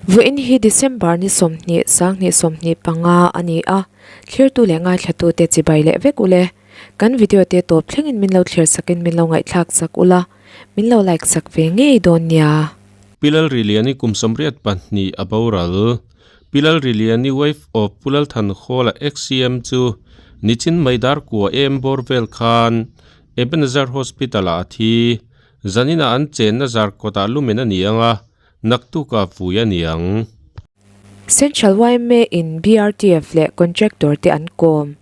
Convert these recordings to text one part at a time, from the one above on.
Vawiin hi December ni 20, 2025 a ni a, thlirtu leh ngaithlatute chibai leh vek ule. Kan video te tawp thlengin min lo thlir sakin min lo ngaihthlak sak ula, min lo like sak ve ngei dawn nia. Pilal Riliani kum 82 a boral. Pilal Riliani wife of Pulal Thanhawla ex-CM chu nichin mai dar kua em bawr vel khan Ebenezer Hospital ah a thi. Zaninah an chenna zar kawtah lumen a ni ang a, naktukah vui a ni ang. Central yma in BRTF leh contractor te an kawm.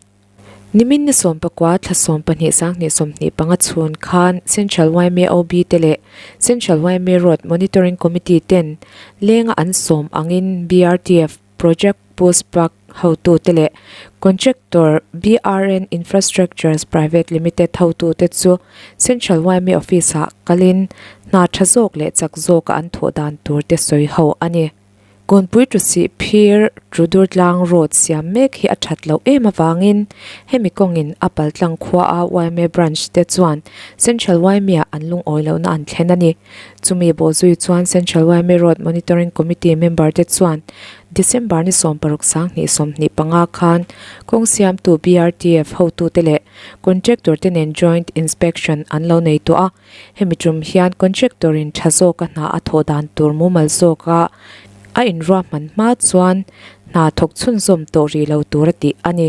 Nimin ni 19 thla 12 2025 chhun khan Central yma OB te leh Central yma Road Monitoring Committee ten lenga an sawm angin BRTF Project Puspak hotute leh Contractor BRN Infrastructures Private Limited hotute chu Central yma Office ah kalin hna tha zawk leh chak zawka an thawh dan tur te sawi ho a ni. Kawnpui Tusih phir Trudur tlang road siam mek hi a that loh em avangin hemi kawngin a paltlang khua a yma branch te chuan Central yma an lungawi lohna an thlen a ni. Chumi bawhzui chuan Central yma Road Monitoring Committee member te chuan December ni 16 2025 khan kawng siamtu BRTF hotute leh contractor te nen joint inspection an lo nei tawh a. Hemi tum hian contractor in tha zawka hna a thawh dan tur mumal zawka a inruahman hma chuan hna thawk chhunzawm tawh rih lo tur a tih a ni.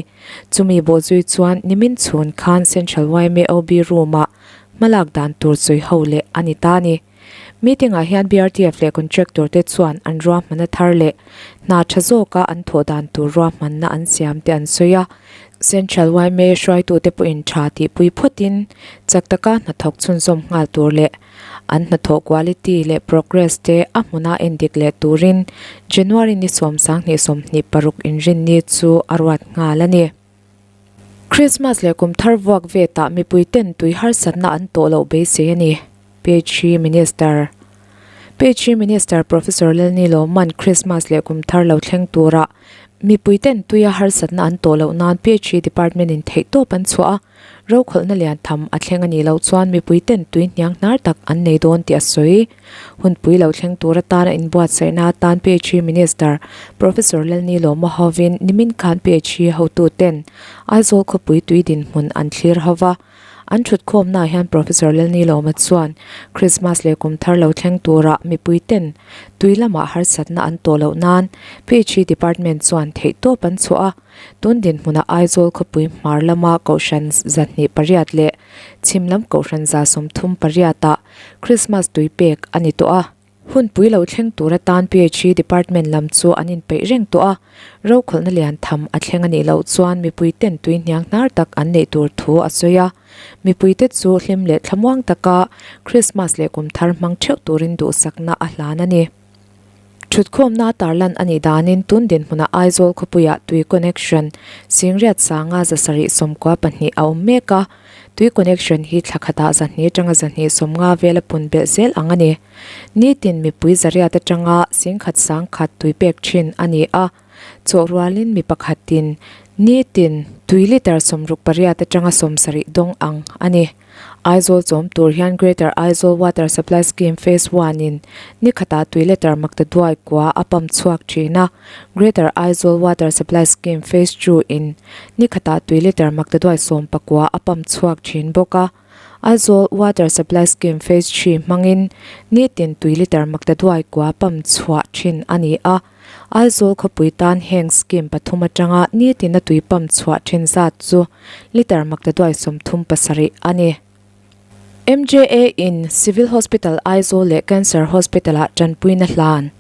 Chumi bawhzui chuan nimin chhun khan Central yma OB room ah hmalak dan tur sawi ho leh a ni ta a ni. Meeting ah hian BRTF leh contractor te chuan an ruahmanna thar leh hna tha zawka an thawh dan tur ruahmanna an siam te an sawi a. Central yma hruaitute pawhin tha tihpui phawtin chak taka hnathawk chhunzawm nghal tur leh an hnathawh quality leh progress te a hmuna endik leh turin January ni 10 2026 inrinni chu a ruat nghal a ni. Christmas leh kum thar vuak vetah mipui ten tui harsatna an tawh loh beisei a ni, PHE Minister. PHE Minister Professor Lalni Lawman Christmas leh kum thar lo thleng turah mipui ten tuia harsatna an tawh loh nan PHE Department in theihtawp an chhuah a, rokhawlhna lian tham a thleng a nih loh chuan mipui ten tui hniang hnar tak an nei dawn tih a sawi. Hunpui lo thleng tur atana inbuatsaihna atan PHE Minister Professor Lalni Lawma hovin nimin khan PHE hotuten Aizawl khawpui tui dinhmun an thlir ho va. An thutkhawmnaah hian Professor Lalni Lawma chuan Christmas leh kum thar lo thleng turah mipui ten tui lamah harsatna an tawh loh nan PHE Department chuan theihtawp an chhuah a. Tun dinhmunah Aizawl khawpui hmar lama Kohhran 28 leh chhim lam Kohhran 38 ah Christmas tui pek a ni tawh a. Hunpui lo thleng tur atan PHE Department lam chu an inpeih reng tawh a, rokhawlhna lian tham a thleng a nih loh chuan mipui ten tui hniang hnar tak an neih tur thu a sawi a. Mipuite chu hlim leh thlamuang taka Christmas leh kum thar hmang theuh turin duhsakna a hlan a ni. Thutkhawmna tarlan a nih danin tun dinhmunah Aizawl khawpuiah tui connection Singriat sanga 792 a awm mek a, tui connection hi thla khatah 200 atanga 250 vela pun belh zel ang a ni. Nitin mipui zariat atanga singkhat sangkhat tui pek thin a ni a, chawh rualin mi pakhatin nitin tui litre 68 atanga 70 dawng ang a ni. Aizawl chawm tur hian Greater Aizawl Water Supply Scheme Phase One in ni khatah tui litre makta duai kua a pump chhuak thin a, Greater Aizawl Water Supply Scheme Phase Two in ni khatah tui litre makta duai 19 a pump chhuak thin bawk a, Aizawl Water Supply Scheme Phase Three hmangin nitin tui litre makta duai kua pump chhuah thin a ni a. Aizawl khawpui tan heng scheme pathum atanga nitin a tui pump chhuah thin zat chu litre makta duai 37 a ni. MJA in Civil Hospital Aizawl leh Cancer Hospital ah tanpuina hlan.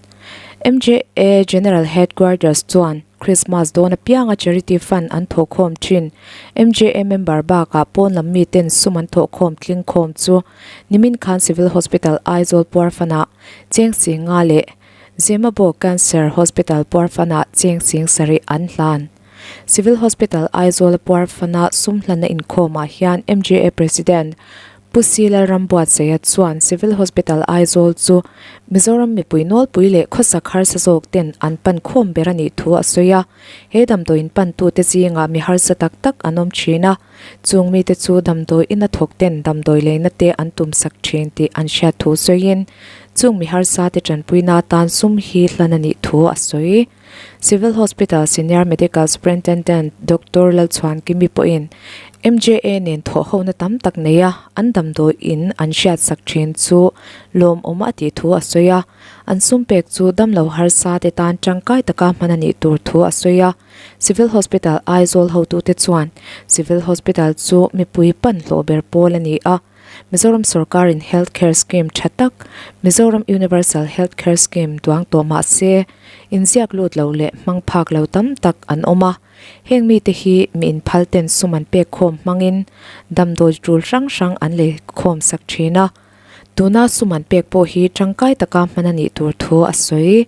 MJA General Headquarters chuan Christmas dawn apianga charity fund an thawhkhawm thin. MJA member bakah pawn lam miten sum an thawhkhawm tlingkhawm chu nimin khan Civil Hospital Aizawl puarfanah cheng singa leh Zemabawk Cancer Hospital puarfanah cheng sing sarih an hlan. Civil Hospital Aizawl puarfana sum hlanna inkhawmah hian MJA President Pu C Lalrambuatsaia chuan Civil Hospital Aizawl chu Mizoram mipui nawlpui leh khawsak harsa zawk ten an pan khawm ber a nih thu a sawi a. He damdawiin pantute zingah mi harsa tak tak an awm thin a, chung mite chu damdawi ina thawk ten damdawi leina te an tumsak thin tih an hriat thu sawiin. Chung mi harsa te tanpuina atan sum hi hlan a nih thu a sawi. Civil Hospital Senior Medical Superintendent Doctor Lalchhuankimi pawhin MJA nen thawhhona tam tak nei a, an damdawi in an hriatsak thin chu lawmawm a tih thu a sawi a. An sum pek chu damlo harsa te tan tangkai taka hman a nih tur thu a sawi a. Civil Hospital Aizawl hotute chuan Civil Hospital chu mipui pan hlawh ber pawl a ni a. Mizoram sorkarin Health Care Scheme tha tak, Mizoram Universal Health Care Scheme duang tawh mah se, inziak lut lo leh hmang phak lo tam tak an awm a. Heng mite hi mi inphal ten sum an pek khawm hmangin damdawi tul hrang hrang an lei khawm sak thin a. Tuna sum an pek pawh hi tangkai taka hman a nih tur thu a sawi.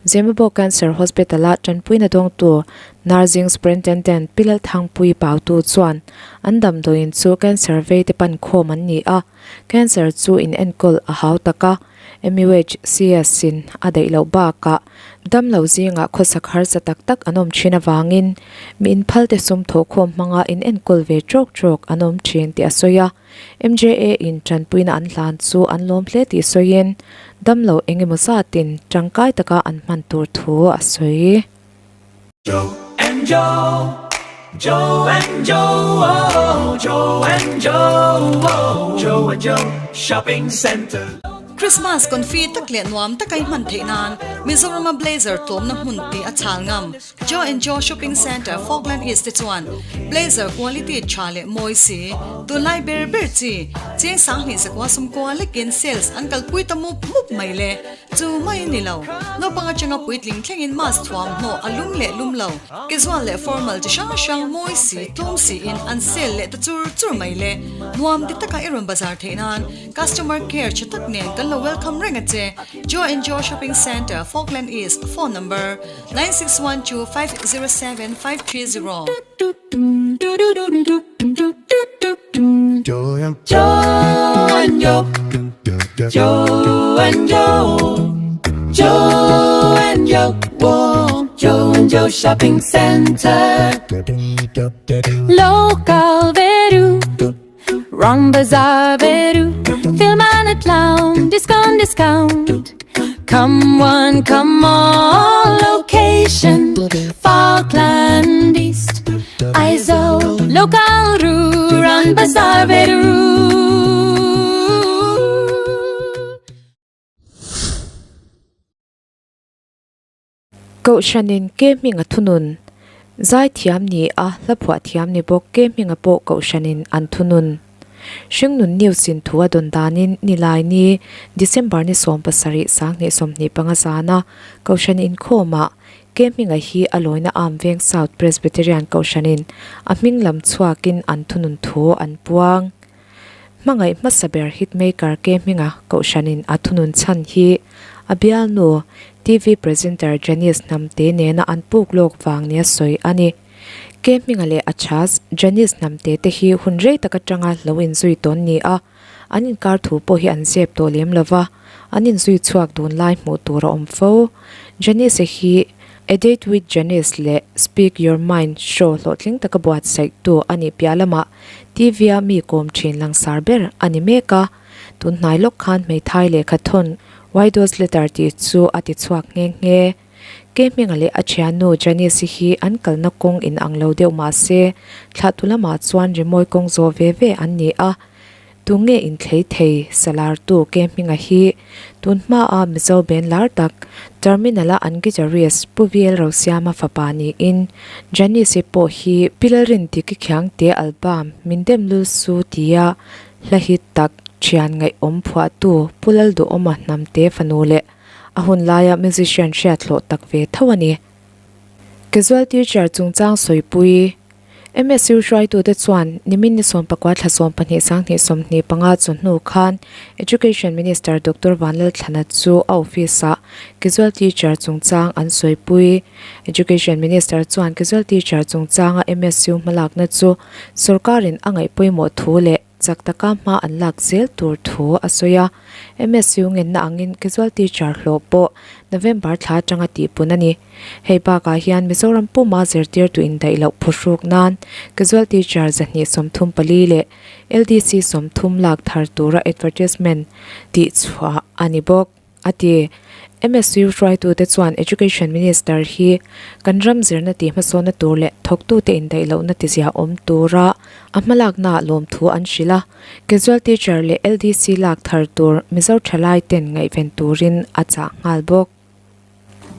Zemabawk Cancer Hospital-a tanpuina dawngtu Nursing Superintendent Pi Lalthangpui Pautu chuan an damdawiin chu cancer veite pan khawm an ni a, cancer chu in enkawl a hau tak a, MUHCS-in a daih loh bakah damlo zingah khawsak harsa tak tak an awm thin avangin mi inphalte sum thawhkhawm hmanga in enkawl ve trawk trawk an awm thin tih a sawi a. MJA in tanpuina an hlan chu an lawm hle tih sawiin damlo eng emaw zatin tangkai taka an hman tur thu a sawi. Joe and Joe, Joe and Joe, oh, Joe and Joe, oh, Joe and Joe Shopping Centre. Christmas confi tak leh nuam taka i hman theih nan Mizorama Blazer tlawmna hmun tih a chhal ngam. Joe and Joe Shopping Centre, Falkland East te chuan blazer quality tha leh mawi si, tunlai ber ber chi, cheng sanghnih zakua sumkua lekin sales an kalpui ta mup mup mai le. Chu mai a ni lo, naupang atanga puitling thlengin mask thuam hnawh a lum leh lum lo, casual leh formal chi hrang hrang mawi si, tlawm siin an sale leh ta chur chur mai le. Nuam ti taka i rawn bazar theih nan customer care tha tak nen kan lo welcome reng a che. Joe and Joe Shopping Centre, Falkland East, phone number. 9612 507 530. Joe and Joe, Joe and Joe, Joe and Joe, whoa, Joe and Joe Shopping Centre. Local Veru, Rang Bazaar Veru, Film and a clown, discount, discount. Come one, come all, location, Falkland East, Aizawl, Local Ru, Rang Bazaar Veru. Kohhranin ke hminga thunun, Zaithiam ni a hla phuah thiam ni bawk ke hminga pawh Kohhranin an thunun. Hringnun News in thu a dawn danin Nilai ni December ni 17 2025 zana Kohhran inkhawmah ke hminga hi a lawina Arm Veng South Presbyterian Kohhranin a hming lam chhuakin an thunun thu an puang. Hmangaih hmasa ber hitmaker ke hminga Kohhranin a thunun chhan hi a bialnu TV presenter Janice Hnamte nena an puk lawk vang nia sawi a ni. Ke hminga leh a chhas Janice Hnamte te hi hun rei tak atanga lo inzui tawn ni a, an inkar thu pawh hi an zep tawh lem lova, an inzui chhuak dun lai hmuh tur a awm fo. Janice hi A Date With Janice leh Speak Your Mind show hlawhtling taka buatsaihtu a nih piah lamah TV-a mi kawm thin langsar ber a ni mek a, tun hnai lawk khan hmeithai lehkha thawn Widow's Letter tih chu a ti chhuak nghe nghe. Ke hminga leh a thiannu Janice-i hi an kalna kawng in ang lo deuh mah se, thlahtu lamah chuan rimawi kawng zawh ve ve an ni a. Tunge inthlei thei salartu ke hminga hi tun hmaa Mizo band lar tak Terminal-a an guitarist Pu VL Rosiama fapa niin Janice-i pawh hi Pi Lalrindiki Khiangte album Min Dem Lul Su tia hla hit tak thian ngaihawm phuahtu Pu Lalduhawma Hnamte fanu leh a hun laia musician hriathlawh tak ve tho a ni. Casual teacher chungchang sawipui MSU hruaitute chuan nimin ni 14 thla 12 2025 chawhnu khan Education Minister Doctor Vanlalthlana chu a office-ah casual teacher chungchang an sawipui. Education Minister chuan casual teacher chungchanga MSU hmalakna chu sorkarin a ngaih pawimawh thu leh chak taka hma an lak zel tur thu a sawi a. MSU ngenna angin casual teacher hlawh pawh November thla atanga tihpun a ni. Hei bakah hian Mizoram puma zirtirtu indaih loh phuhruk nan casual teacher 234 leh LDC 30 lak thar tura advertisement tihchhuah a ni bawk. a ti. MSU hruaitute chuan Education Minister hi kan ram zirna tih hmasawnna tur leh thawktute indaih lohna tizia awm tura a hmalaknaah lawmthu an hrilh a, casual teacher leh LDC lak thar tur Mizo thalai ten ngaihven turin a chah nghal bawk.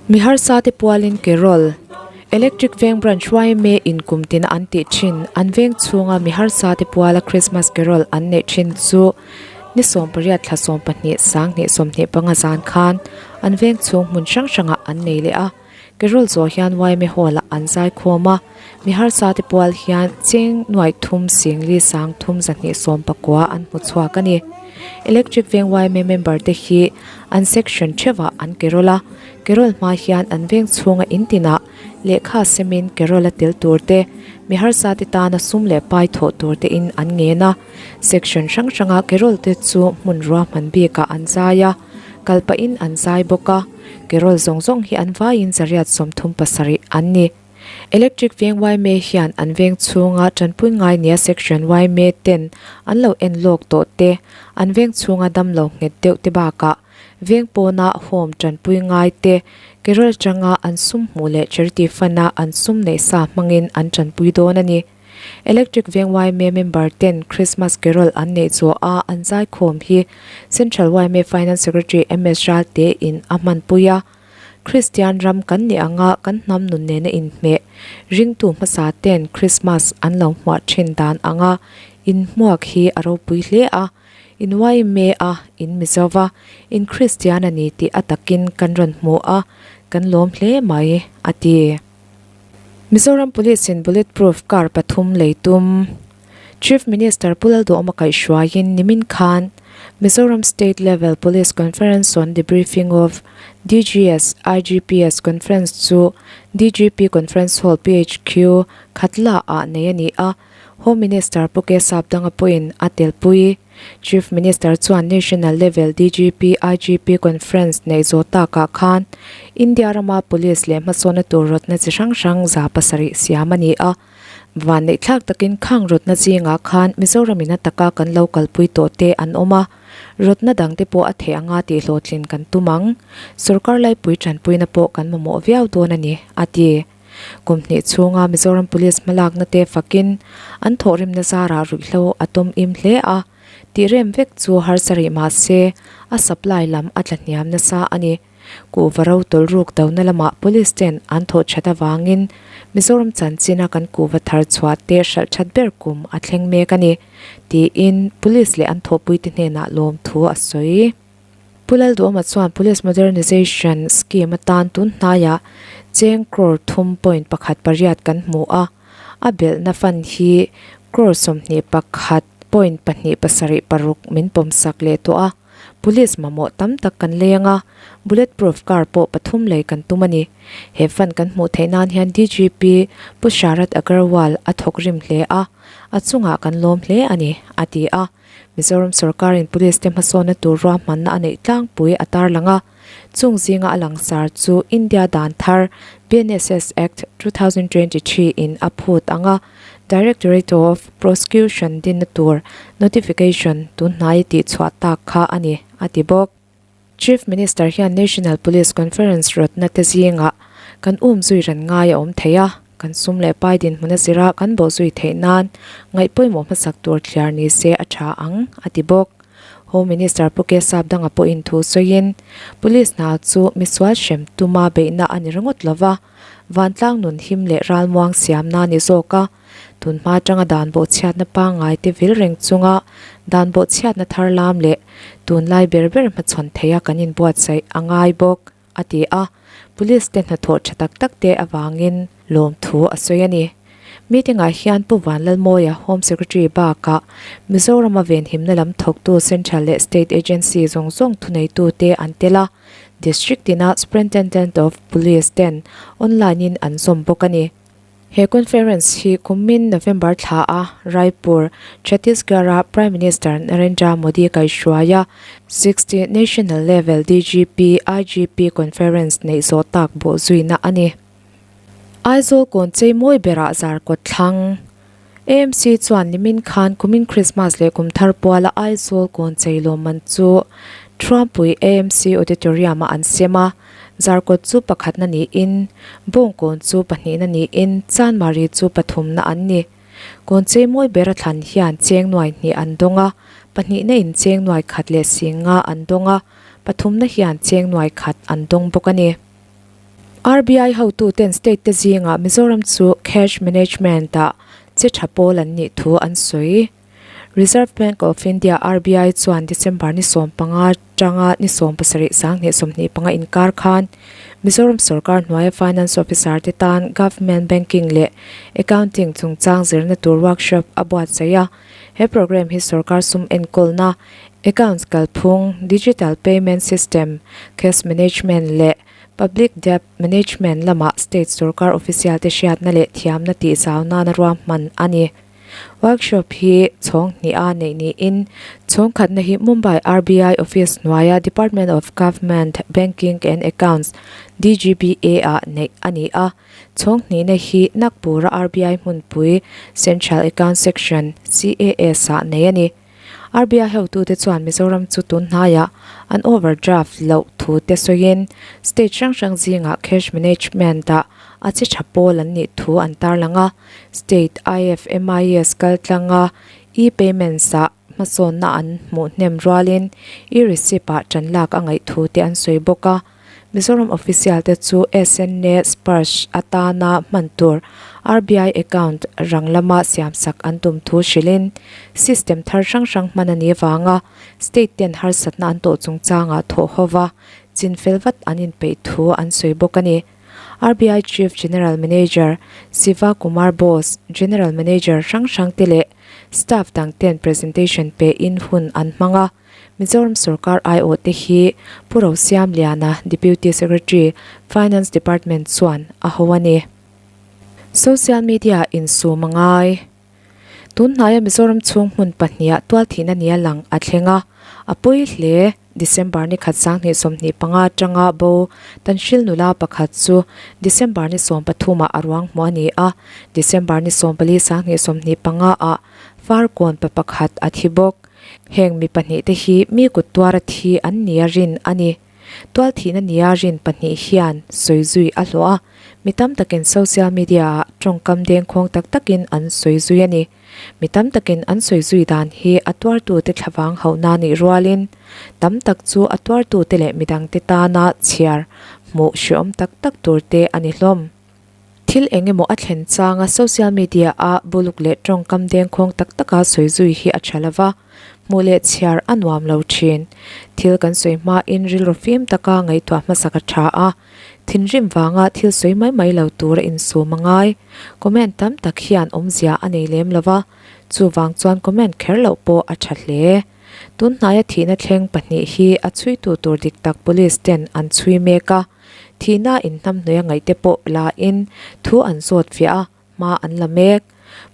Mi harsa te pualin Carol, Electric Veng Branch yma in kum tina an tih thin an veng chhunga mi harsa te puala Christmas Carol an neih thin chu ni 18 thla 12 sanghnih 25 zan khan an veng chhung hmun hrang hrangah an nei leh a. Carol zawh hian yma hall ah an zai khawm a, mi harsa te pual hian cheng nuaih thum singli sang thum zahnih sawm pakua an hmu chhuak a ni. Electric Veng yma member te hi an section theuhah an carol a, carol hma hian an veng chhunga in tinah lehkha semin carol a tel tur te, mi harsa te tana sum leh pai thawh tur te in an ngen a. Section hrang hranga carol te chu hmun ruahman bikah an zai a, kal pahin an zai bawk a. Carol zawng zawng hi an vaiin zariat 37 an ni. Electric Veng yma hian an veng chhunga tanpui ngai nia Section yma ten an lo en lawk tawh te, an veng chhunga damlo nghet deuh te bakah veng pawna home tanpui ngai te Carol atanga an sum hmuh leh Charity Fund a an sum neih sa hmangin an tanpui dawn a ni. Electric Veng yma member ten Christmas Carol an neih zawh a an zaikhawm hi Central yma Finance Secretary MS Ralte in a hmanpui a. Kristian ram kan nih anga kan hnam nun nena inhmeh ringtu hmasa ten Krismas an lo hmuah thin dan anga inhmuak hi a ropui hle a, in yma a, in Mizo va, in Kristian a ni tih a takin kan rawn hmu a, kan lawm hle mai, a ti. Mizoram Police in Bullet Proof car pathum lei tum Chief Minister Pu Lalduhawma kaihhruaiin nimin khan Mizoram State Level Police Conference on Debriefing of DGS IGPS Conference chu DGP Conference Hall PHQ Khatla ah nei a ni a, Home Minister Pu K Sapdanga pawhin a telpui. Chief Minister chuan National Level DGP IGP Conference neih zawh takah khan India rama Police leh hmasawnna tur rawtna chi hrang hrang 700 siam a ni a. Van neih thlak takin khang rawtna zingah khan Mizoram in a taka kan lo kalpui tawh te an awm a, rawtna dangte pawh a theih anga tih hlawhtlin kan tum ang. Sorkar laipui tanpuina pawh kan mamawh viau dawn a ni, a ti. Kum hnih chhunga Mizoram Police hmalakna te fakin an thawhrimna zarah ruihhlo a tawm im hle a, tih rem vek chu harsa rih mah se a supply lam a tla hniam nasa a ni. Kuhva ro tawlh ruk dona lamah Police ten an thawh that avangin Mizoram chanchina kan kuhva thar chhuah te hralh that ber kum a thleng mek a ni, tiin Police leh an thawhpuite hnenah lawmthu a sawi. Pu Lalduhawma chuan Police Modernization Scheme atan tun hnaiah cheng crore thum point pakhat pariat kan hmu a, a belhna fund hi crore 21 point pahnih pasarih paruk min pawmsak leh tawh a. Police mamawh tam tak kan lei anga, bullet proof car pawh pathum lei kan tum a ni. He fund kan hmuh theih nan hian DGP Pu Sharad Agarwal a thawk rim hle a, a chungah kan lawm hle a ni, a ti a. Mizoram sorkarin police te hmasawnna tur ruahmanna a neih tlangpui a tarlang a, chung zinga a langsar chu India dan thar BNSS Act 2023 in a phut ang a, Directorate of Prosecution dinna tur notification tunhnai tihchhuah tak kha a ni, a ti bawk. Chief Minister hian National Police Conference rawtna te zingah kan um zui ran ngai a awm thei a, kan sum leh pai dinhmun a zira kan bawh zui theih nan ngaih pawimawh hmasak tur thliar ni se a tha ang, a ti bawk. Home Minister Pu K Sapdanga pawhin thu sawiin, Police hna chu misual hrem tuma beihna a ni ringawt lova, vantlang nun him leh ralmuang siamna a ni zawk a, tunhma atanga dan bawhchhiatna pangngai te vil reng chunga dan bawhchhiatna thar lam leh tunlai ber ber hmachhawn theia kan inbuatsaih a ngai bawk, a ti a. Police te hnathawh tha tak tak te avangin lawmthu a sawi a ni. Meeting ah hian Pu Vanlalmawia, Home Secretary bakah Mizorama venhimna lam thawktu Central leh State Agency zawng zawng thuneitute an tel a, District tina Superintendent of Police ten online in an zawm bawk a ni. He conference hi kumin November thla a Raipur, Chhattisgarh a Prime Minister Narendra Modi kaihhruai a 60 National Level DGP IGP Conference neih zawh tak bawh zuina a ni. Aizawl kawn chei mawi berah zar kawt thlang. AMC chuan nimin khan kumin Krismas leh kum thar puala Aizawl kawn chei lawmman chu Thuampui AMC Auditorium-ah an sem a, Zarkawt chu pakhatna niin, Bawngkawn chu pahnihna niin, Chanmari chu pathumna an ni. Kawn chei mawi ber a thlan hian cheng nuai hnih an dawng a, pahnihna in cheng nuai khat leh singa an dawng a, pathumna hian cheng nuai khat an dawng bawk a ni. RBI hotuten state te zingah Mizoram chu cash management-ah che tha pawl an nih thu an sawi. Reserve Bank of India, RBI, chuan December ni 15 tanga ni 17 2025 inkar khan Mizoram sorkar hnuaia Finance Officer te tan Government Banking leh Accounting chungchang zirna tur workshop a buatsaih a. He programme hi sorkar sum enkawlna, accounts kalphung, digital payment system, cash management leh public debt management lamah state sorkar official te hriatna leh thiamna tihzau nana ruahman a ni. Workshop hi chhawng hnih a neih niin chhawng khatna hi Mumbai RBI office hnuaia Department of Government Banking and Accounts, DGBA, ah neih a ni a. Chhawng hnihna hi Nagpur-a RBI hmunpui Central Account Section, CAS, ah nei a ni. RBI hotute chuan Mizoram chu tun hnaiah an overdraft loh thu te sawiin state hrang hrang zingah cash management-ah a che tha pawl an nih thu an tarlang a. State IFMIS kaltlanga e-payments-ah hmasawnna an hmuh hnem rualin e-receipt-ah tan lak a ngaih thu te an sawi bawk a. Mizoram official te chu SNA Sparsh atana hman tur RBI account rang lama siamsak an tum thu hrilhin system thar hrang hrang hman a nih avanga state ten harsatna an tawh chungchangah thawh hova chinfel vat an inpeih thu an sawi bawk a ni. RBI Chief General Manager Siva Kumar Bose, General Manager hrang hrang te leh staff dang ten presentation pein hun an hmang a. Mizoram sorkar aiawh te hi Pu Rosiamliana, Deputy Secretary, Finance Department chuan a ho a ni. Social media insum a ngai. Tun hnaia Mizoram chhung hmun pahniha tualthihna nia lang a thleng a, a pawi hle. December ni khat 2025 atanga bo Tanhril nula pakhat chu December ni 13 ah a ruang hmuh a ni a, December ni 14 2025 ah Farkawn pa pakhat a thi bawk. Heng mi pahnihte hi mi kut tuara thi an nia rin a ni. Tual thihna nia rin pahnih hian sawi zui a hlawh a, mi tam takin social media ah tawngkam dengkhawng tak takin an sawi zui a ni. Mi tam takin an sawi zui dan hi a tuartute thlavang hauhna nih rualin tam tak chu a tuartute leh midangte tana chhiar hmuh hreawm tak tak turte a ni hlawm. Thil eng emaw a thlen changa social media a buluk leh tawngkam dengkhawng tak taka sawi zui hi a tha lova, hmuh leh chhiar a nuam lo thin. Thil kan sawi hmain rilru fim taka ngaihtuah hmasak a tha a, thinrim vanga thil sawi mai mai lo tura insum a ngai. Comment tam tak hian awmzia a nei lem lova, chuvang chuan comment kher loh pawh a tha hle. Tun hnaia thihna thleng pahnih hi a chhuitu tur dik tak police ten an chhui mek a. Thihna in hnamhnuai a ngaihte pawh la in thu an zawt fiah a, hma an la mek.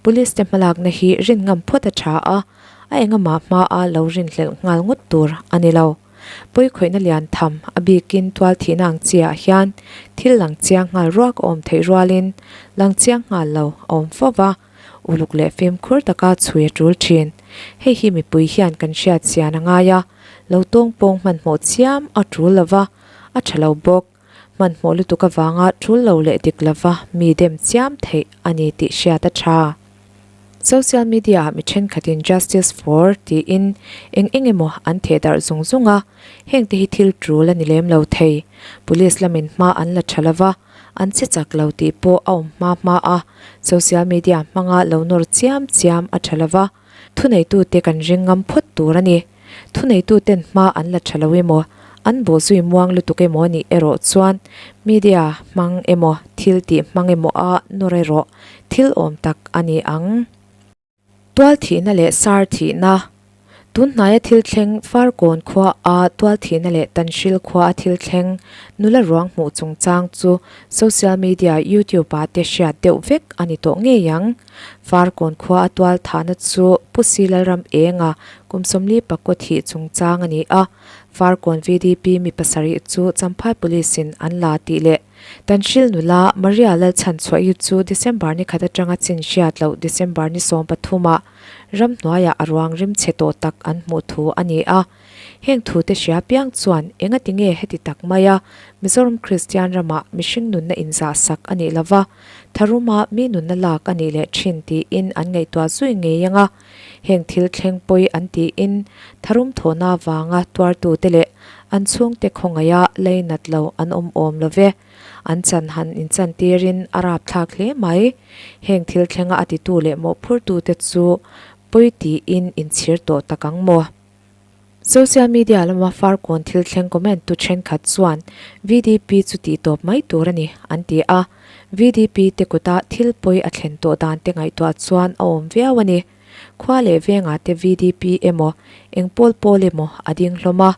Police te hmalakna hi rin ngam phawt a tha a, a engamah hma a lo rinhlelh nghal ngawt tur a ni lo. Pawikhawihna lian tham a bikin tual thihna ang chi ah hian thil lang chiang nghal ruak a awm theih rualin lang chiang nghal lo a awm fo va, uluk leh fimkhur taka chhui a tul thin. Hei hi mipui hian kan hriat chian a ngai a, lo tawngpawng hmanhmawh chiam a tul lo va, A tha lo bawk. Hmanhmawh lutuk avanga tul lo leh dik lova mi dem chiam theih a ni tih hriat a tha. Social media ah mi thenkhatin Justice for tiin eng eng emaw an theh darh zung zung a, hengte hi thil tul a ni lem lo thei. Police lamin hma an la tha lova, an che chak lo tih pawh a awm hma hma a, social media hmanga lo nawr chiam chiam a tha lova, thuneitute kan ring ngam phawt tur a ni. Thuneituten hma an la tha lo emaw, an bawhzui muang lutuk emaw nih erawh chuan media hmang emaw, thil tih hmang emaw a nawr erawh thil awm tak a ni ang. Tual thihna leh sar thihna Tun hnaia thil thleng Farkawn khua a tual thihna leh Tanhril khua a thil thleng nula ruang hmuh chungchang chu social media YouTube ah te hriat deuh vek a ni tawh ngei ang. Farkawn khua a tual thahna chu Pu Si Lalram Enga kum 40 pakua thih chungchang a ni a, Farkawn VDP mi pasarih chu Champhai Police in an la tih leh. Tanhril nula Maria Lalchhanchhuahi chu December ni khat atanga chin hriat loh December ni sawmpathumah ramhnuaiah a ruang rimchhe tawh tak an hmuh thu a ni a. Heng thute hria piang chuan engati nge heti tak maia Mizoram Kristian ramah mihring nunna inzah sak a nih lova, tharuma mi nunna lak a nih leh thin tiin an ngaihtuah zui ngei ang a. Heng thil thleng pawi an tiin tharum thawhna vanga tuartute leh an chhungte khawngaiha lei nat lo an awm awm lo ve. An chan han inchantirin a rapthlak hle mai. Heng thil thlenga a titu leh mawhphurtute chu pawi tiin inchhir tawh tak ang maw? Social media lama Farkawn thil thleng comment tu thenkhat chuan VDP chu tih tawp mai tur a ni, an ti a. VDP te kuta thil pawi a thlen tawh dan te ngaihtuah chuan a awm viau a ni. Khua leh vengah te VDP emaw, eng pawl pawl emaw a ding hlawm a,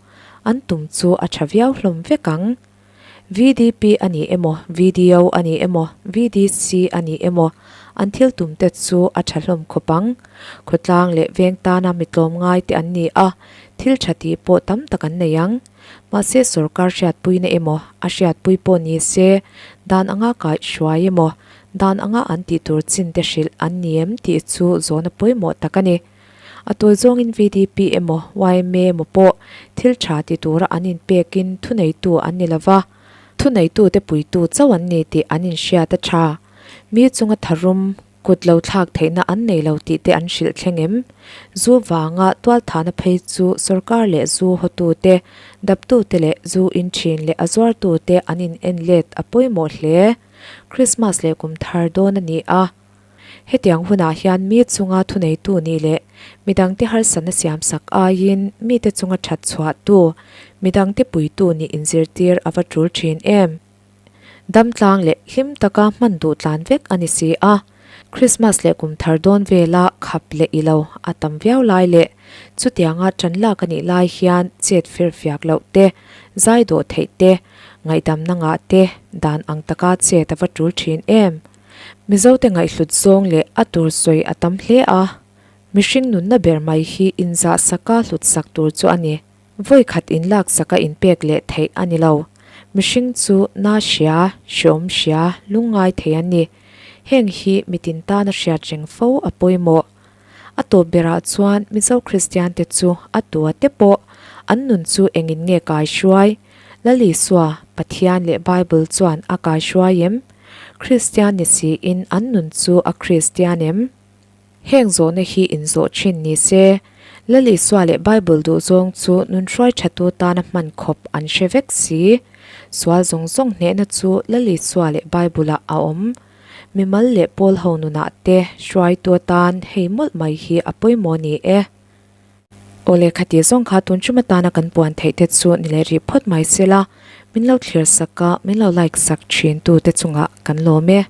an tum chu a tha viau hlawm vek ang. VDP a ni emaw, VDO a ni emaw, VDC a ni emaw, an thil tum te chu a tha hlawm khawp ang. Khawtlang leh veng tana mi tlawm ngai te an ni a, thil tha tih pawh tam tak an nei ang. Mahse sorkar hriatpuina emaw, a hriatpui pawh ni se, dan anga kaihhruai emaw, dan anga an tih tur chin te hrilh an ni em tih chu zawhna pawimawh tak a ni. A tawi zawngin VDP emaw yma emaw pawh thil tha ti tura an inpekin thuneitu an ni lova, thuneitute puitu chauh an ni tih an inhriat a tha. Mi chunga tharum, kut lo thlak theihna an nei lo tih te an hrilh thleng em? Zu vanga tualthahna phei chu sorkar leh zu hawtute, daptute leh zu in thin leh a zuartute an in en let a pawimawh hle. Krismas leh kum thar dawn a ni a. Hetiang hunah hian mi chunga thuneitu nih leh midangte harsatna siamsak aiin mite chunga that chhuahtu, midangte puitu nih inzirtir a va tul thin em? Damtlang leh hlim taka hman duh tlan vek a ni si a, Krismas leh kum thar dawn vela khap leh i lo a tam viau lai leh chutianga tan lak a nih lai hian chet fir fiak loh te, zai dawh theih te, ngaihdamna ngah te dan ang taka chet a va tul thin em? Mizote ngaihhlut zawng leh a tur sawi a tam hle a, mihring nunna ber mai hi inzah saka hlut sak tur chu a ni. Vawi khat inlak saka inpek leh theih a ni lo. Mihring chu na hria, hreawm hria, lungngai thei an ni. Heng hi mitin tana hriat reng fo a pawimawh. A tawp berah chuan Mizo Kristiante chu a tua te pawh an nun chu engin nge kaihruai? Lal Isua, Pathian leh Bible chuan a kaihruai em? Kristian ni siin an nun chu a Kristian em? Heng zawhna hi inzawh thin ni se, Lal Isua leh Bible duhzawng chu nun hruai thatu tana hman khawp an hre vek si. Sual zawng zawng hnehna chu Lal Isua leh Bible-ah a awm. Mimal leh pawl ho nunah te hruaitu atan hei mawlh mai hi a pawimawh ni e. Aw lehkha tih zawng kha tun ṭum atana kan puan theih te chu ni leh rih phawt mai se la, min lo thlir sak a, min lo like sak ṭhin tu te chungah kan lawm e.